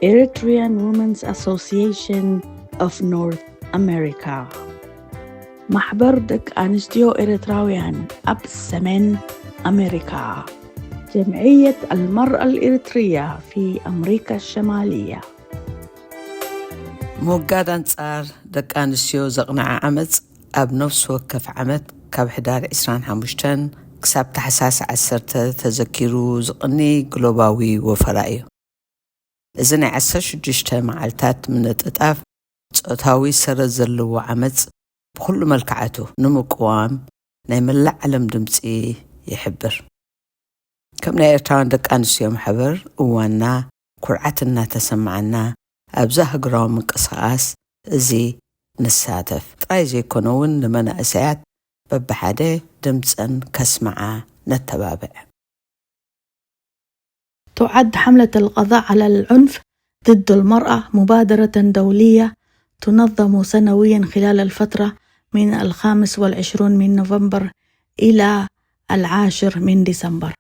Eritrean Women's Association of North America. ማሕበር ደቂ ኣንስትዮ ኤርትራውያን ኣብ ሰሜን ኣሜሪካ። جمعية المرأة الإريترية في أمريكا الشمالية. ምውጋድ ኣንጻር ደቂ ኣንስትዮ ዘቕንዐ ዓመጽ ኣብ ነፍሲ ወከፍ ዓመት ካብ ሕዳር ዕስራን ሓሙሽተን ክሳብ ታሕሳስ ዓሰርተ ተዘኪሩ ዝቕኒ ግሎባዊ ወፈራ እዩ። እዚ ናይ ዓሰርተ ሽዱሽተ መዓልታት ምንጥጣፍ ጾታዊ ሰረት ዘለዎ ዓመጽ ብኹሉ መልክዓቱ ንምቅዋም ናይ መላእ ዓለም ድምጺ ይሕብር። ከም ናይ ኤርትራውያን ደቂ ኣንስትዮ ማሕበር እዋንና ኩርዓት እናተሰማዓና ኣብዚ ሃገራዊ ምንቅስቃስ እዚ ንሳተፍ ጥራይ ዘይኮነ እውን ንመናእሰያት በብሓደ ድምፀን ከስምዓ ነተባብዕ። تعد حملة القضاء على العنف ضد المرأة مبادرة دولية تنظم سنويا خلال الفترة من الخامس والعشرون من نوفمبر إلى العاشر من ديسمبر،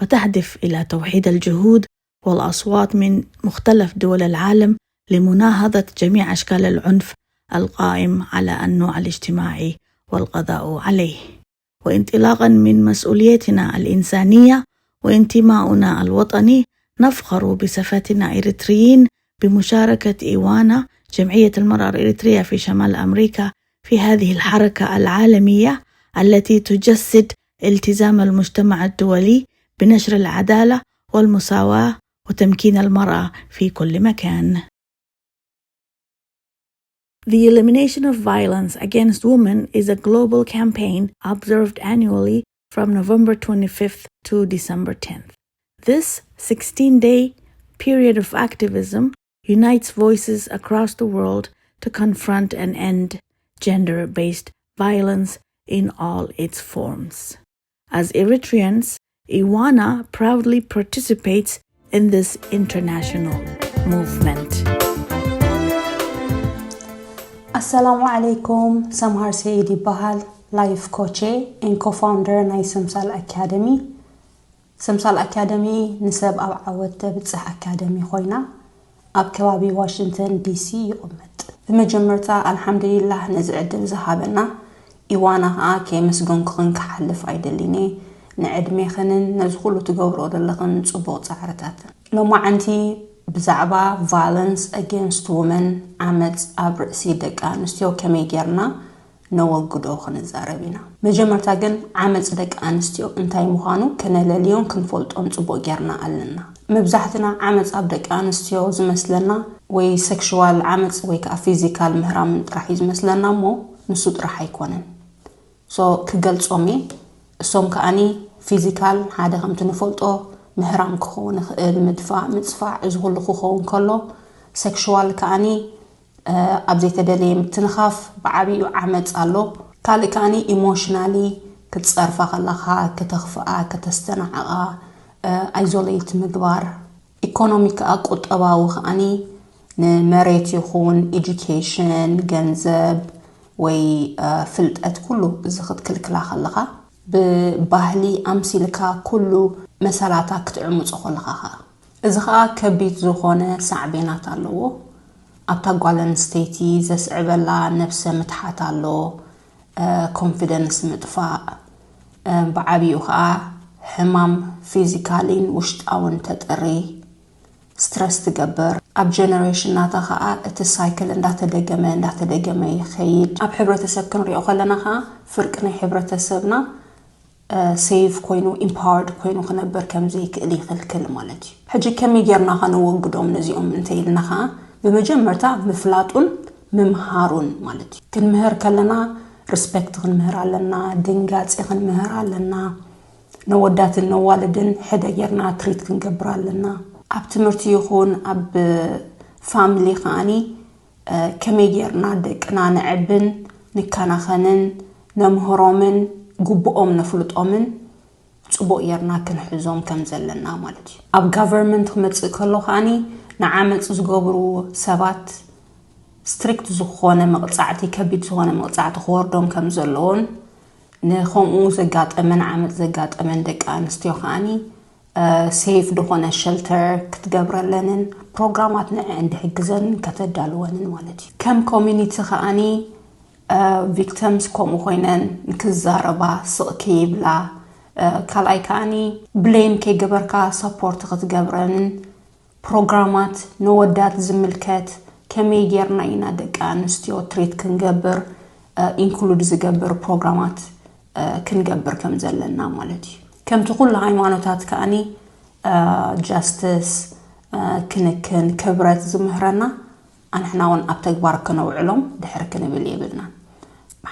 وتهدف إلى توحيد الجهود والأصوات من مختلف دول العالم لمناهضة جميع أشكال العنف القائم على النوع الاجتماعي والقضاء عليه. وانطلاقا من مسؤوليتنا الإنسانية وانتماؤنا الوطني، نفخر بصفتنا إريتريين بمشاركة إيوانا، جمعية المرأة الإريترية في شمال أمريكا، في هذه الحركة العالمية التي تجسد التزام المجتمع الدولي بنشر العدالة والمساواة وتمكين المرأة في كل مكان. The elimination of violence against women is a global campaign observed annually from November twenty-fifth to December tenth. This sixteen-day period of activism unites voices across the world to confront and end gender-based violence in all its forms. As Eritreans, Iwana proudly participates in this international movement. ኣሰላሙ ዓለይኩም። ሰምሃር ሰይድ ይበሃል። ላይፍ ኮቼ ኤን ኮፋውንደር ናይ ሰምሳል ኣካደሚ። ሰምሳል ኣካደሚ ንሰብ ኣብ ዓወት ተብጽሕ ኣካደሚ ኮይና ኣብ ከባቢ ዋሽንግተን ዲሲ ይቕመጥ። ብመጀመርታ ኣልሓምዱሊላህ ነዚ ዕድል ዝሃበና ኢዋና ኸኣ ከየመስገንኩኽን ክሓልፍ ኣይደሊን እየ፣ ንዕድሜኽንን ነዚ ኩሉ ትገብርኦ ዘለኽን ጽቡቕ ጻዕርታትን። ሎማዓንቲ ብዛዕባ ቫዮለንስ ኣጌንስት ውመን፣ ዓመጽ ኣብ ርእሲ ደቂ ኣንስትዮ ከመይ ጌርና ነወግዶ ክንዛረብ ኢና። መጀመርታ ግን ዓመጽ ደቂ ኣንስትዮ እንታይ ምዃኑ ከነለልዮን ክንፈልጦን ጽቡቕ ጌርና ኣለና። መብዛሕትና ዓመጽ ኣብ ደቂ ኣንስትዮ ዝመስለና ወይ ሴክሽዋል ዓመጽ ወይ ከዓ ፊዚካል ምህራም ጥራሕ እዩ ዝመስለና እሞ ንሱ ጥራሕ ኣይኮነን። ሶ ክገልጾም እየ። እሶም ከኣኒ ፊዚካል ሓደ ከምቲ ንፈልጦ ምህራም ክኸውን ይኽእል፣ ምድፋእ፣ ምጽፋዕ፣ እዚ ኩሉ ክኸውን ከሎ ሴክሽዋል ከኣኒ ኣብ ዘይተደለየ ምትንኻፍ ብዓብይኡ ዓመጽ ኣሎ። ካልእ ከኣኒ ኢሞሽናሊ ክትጸርፋ ከለኻ ከተኽፍኣ፣ ከተስተናዕቓ፣ ኣይዞሌት ምግባር። ኢኮኖሚ ከኣ ቁጠባዊ ከኣኒ ንመሬት ይኹን ኤጁኬሽን፣ ገንዘብ ወይ ፍልጠት ኩሉ እዚ ክትክልክላ ከለኻ ብባህሊ ኣምሲልካ ኩሉ መሰላታ ክትዕምጾ ከለኻ ከኣ እዚ ኸኣ ከቢድ ዝኾነ ሳዕቤናት ኣለዎ። ኣብታ ጓል ኣንስተይቲ ዘስዕበላ ነብሰ ምትሓት ኣሎ፣ ኮንፊደንስ ምጥፋእ፣ ብዓብይኡ ኸኣ ሕማም ፊዚካሊን ውሽጣውን ተጥሪ፣ ስትረስ ትገብር። ኣብ ጀነሬሽናታ ኸኣ እቲ ሳይክል እንዳተደገመ እንዳተደገመ ይኸይድ። ኣብ ሕብረተሰብ ክንሪኦ ከለና ኸኣ ፍርቂ ናይ ሕብረተሰብና ሴፍ ኮይኑ ኢምፓወርድ ኮይኑ ክነብር ከም ዘይክእል ይኽልክል ማለት እዩ። ሕጂ ከመይ ጌርና ከነወግዶም ነዚኦም እንተ ኢልና ኸዓ ብመጀመርታ ምፍላጡን ምምሃሩን ማለት እዩ። ክንምህር ከለና ሪስፔክት ክንምህር ኣለና፣ ድንጋጼ ክንምህር ኣለና፣ ነወዳትን ነዋልድን ሕደ ጌርና ትሪት ክንገብር ኣለና። ኣብ ትምህርቲ ይኹን ኣብ ፋሚሊ ከዓኒ ከመይ ጌርና ደቅና ነዕብን ንከናኸንን ነምህሮምን ግቡኦም ነፍልጦምን ጽቡቕ ጌርና ክንሕዞም ከም ዘለና ማለት እዩ። ኣብ ጋቨርንመንት ክመጽእ ከሎ ከዓኒ ንዓመጽ ዝገብሩ ሰባት ስትሪክት ዝኾነ መቕጻዕቲ ከቢድ ዝኾነ መቕጻዕቲ ክወርዶም ከም ዘለዎን ንኸምኡ ዘጋጠመን ዓመጽ ዘጋጠመን ደቂ ኣንስትዮ ከዓኒ ሴፍ ዝኾነ ሸልተር ክትገብረለንን ፕሮግራማት ንዐ እንድሕግዘንን ከተዳልወንን ማለት እዩ። ከም ኮሚኒቲ ከኣኒ ቪክተምስ ከምኡ ኮይነን ንክዛረባ ስቕ ከይብላ፣ ካልኣይ ከኣኒ ብሌም ከይገበርካ ሰፖርት ክትገብረንን ፕሮግራማት ንወዳት ዝምልከት ከመይ ጌርና ኢና ደቂ ኣንስትዮ ትሪት ክንገብር ኢንክሉድ ዝገብር ፕሮግራማት ክንገብር ከም ዘለና ማለት እዩ። ከምቲ ኩሉ ሃይማኖታት ከኣኒ ጃስትስ፣ ክንክን፣ ክብረት ዝምህረና ኣንሕና እውን ኣብ ተግባር ክነውዕሎም ድሕር ክንብል የብልናን።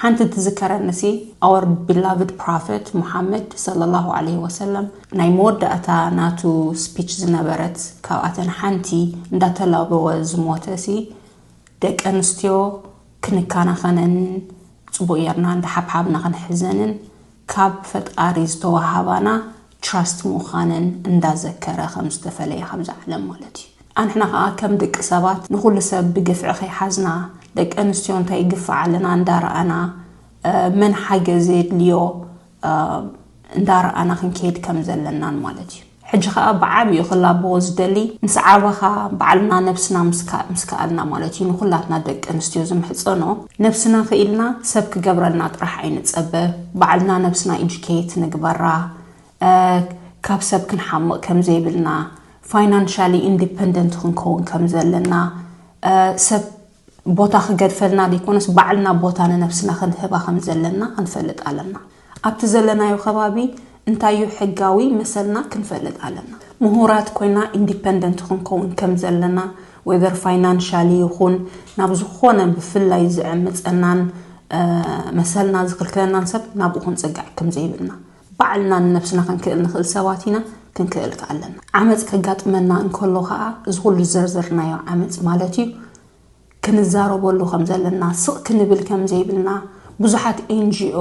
ሓንቲ ትዝከረኒ ሲ our beloved prophet ሙሓመድ ሰለላሁ ዐለይሂ ወሰለም ናይ መወዳእታ ናቱ ስፒች ዝነበረት ካብኣተን ሓንቲ እንዳተላበወ ዝሞተ ሲ ደቂ ኣንስትዮ ክንከናኸነን ጽቡቕ ጌርና እንዳሓብሓብና ክንሕዘንን ካብ ፈጣሪ ዝተዋሃባና ትራስት ምዃነን እንዳዘከረ ከም ዝተፈለየ ካብዛ ዓለም ማለት እዩ። ኣንሕና ከዓ ከም ደቂ ሰባት ንኹሉ ሰብ ብግፍዒ ከይሓዝና ደቂ ኣንስትዮ እንታይ ይግፍዓ ኣለና እንዳረኣና መን ሓገዝ የድልዮ እንዳረኣና ክንከይድ ከም ዘለናን ማለት እዩ። ሕጂ ከዓ ብዓብዩ ክላበዎ ዝደሊ ምስ ዓበኻ ባዕልና ነብስና ምስ ከኣልና ማለት እዩ። ንኩላትና ደቂ ኣንስትዮ ዝምሕፀኖ ነብስና ክኢልና ሰብ ክገብረልና ጥራሕ ኣይንፀበ። ባዕልና ነብስና ኢጁኬት ንግበራ። ካብ ሰብ ክንሓምቕ ከም ዘይብልና፣ ፋይናንሻሊ ኢንዲፐንደንት ክንከውን ከም ዘለና፣ ሰብ ቦታ ክገድፈልና ዘይኮነስ ባዕልና ቦታ ንነብስና ክንህባ ከም ዘለና ክንፈልጥ ኣለና። ኣብቲ ዘለናዮ ከባቢ እንታዩ ሕጋዊ መሰልና ክንፈልጥ ኣለና። ምሁራት ኮይና ኢንዲፐንደንት ክንከውን ከም ዘለና፣ ወይዘር ፋይናንሻሊ ይኹን ናብ ዝኾነ ብፍላይ ዝዕምፀናን መሰልና ዝክልክለናን ሰብ ናብኡ ክንፅጋዕ ከም ዘይብልና፣ ባዕልና ንነብስና ክንክእል ንኽእል ሰባት ኢና። ክንክእል ከኣለና ዓመፅ ከጋጥመና እንከሎ ከዓ እዚ ኩሉ ዝዘርዘርናዮ ዓመፅ ማለት እዩ ክንዛረበሉ ከም ዘለና፣ ስቕ ክንብል ከም ዘይብልና፣ ብዙሓት ኤንጂኦ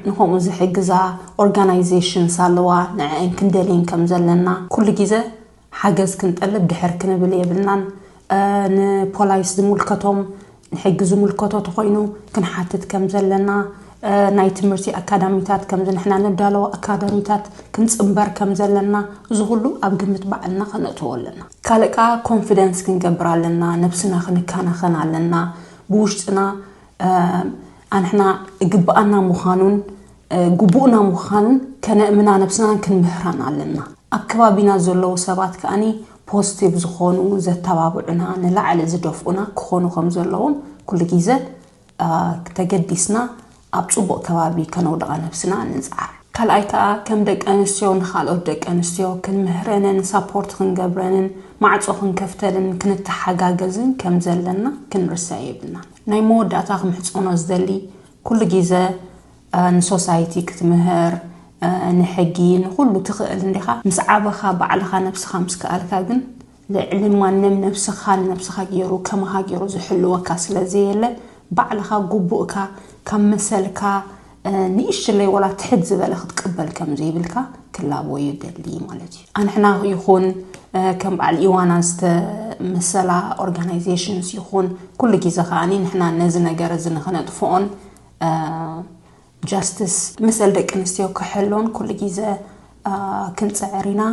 ንኸምኡ ዝሕግዛ ኦርጋናይዜሽንስ ኣለዋ። ንዐን ክንደልየን ከም ዘለና ኩሉ ግዜ ሓገዝ ክንጠልብ ድሕር ክንብል የብልናን። ንፖላይስ ዝምልከቶም ንሕጊ ዝምልከቶ ተኾይኑ ክንሓትት ከም ዘለና፣ ናይ ትምህርቲ ኣካዳሚታት ከምዚ ንሕና ነዳለዎ ኣካዳሚታት ክንፅምበር ከም ዘለና፣ እዚ ኩሉ ኣብ ግምት ባዕልና ከነእትዎ ኣለና። ካልእ ከዓ ኮንፊደንስ ክንገብር ኣለና። ነብስና ክንከናኸን ኣለና። ብውሽጥና ኣንሕና ግብኣና ምዃኑን ግቡእና ምዃኑን ከነእምና ነብስናን ክንምህራን ኣለና። ኣብ ከባቢና ዘለዉ ሰባት ከኣኒ ፖዚቲቭ ዝኾኑ፣ ዘተባብዑና፣ ንላዕሊ ዝደፍኡና ክኾኑ ከም ዘለዎም ኩሉ ግዜ ተገዲስና ኣብ ፅቡቕ ከባቢ ከነውድቓ ነብስና ንፅዓር። ካልኣይ ከዓ ከም ደቂ ኣንስትዮ ንካልኦት ደቂ ኣንስትዮ ክንምህረንን ሳፖርት ክንገብረንን ማዕፆ ክንከፍተልን ክንተሓጋገዝን ከም ዘለና ክንርሳ የብልና። ናይ መወዳእታ ክምሕፀኖ ዝደሊ ኩሉ ግዜ ንሶሳይቲ ክትምህር ንሕጊ ንኩሉ ትኽእል እንዲኻ። ምስ ዓበኻ ባዕልኻ ነብስኻ ምስ ከኣልካ ግን ልዕሊ ማንም ነብስኻ ንነብስኻ ገይሩ ከማኻ ገይሩ ዝሕልወካ ስለ ዘየለ ባዕልኻ ጉቡእካ ካብ መሰልካ ንእሽለይ ወላ ትሕት ዝበለ ክትቅበል ከም ዘይብልካ ክላቦ ይደሊ ማለት እዩ። ኣንሕና ይኹን ከም በዓል ኢዋና ዝተመሰላ ኦርጋናይዜሽንስ ይኹን ኩሉ ግዜ ከኣኒ ንሕና ነዚ ነገር እዚ ንክነጥፍኦን ጃስትስ መሰል ደቂ ኣንስትዮ ክሕሎን ኩሉ ግዜ ክንፅዕር ኢና።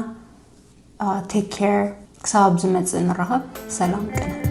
ቴክ ኬር። ክሳብ ኣብ ዝመፅእ ንራኸብ። ሰላም ቅነ።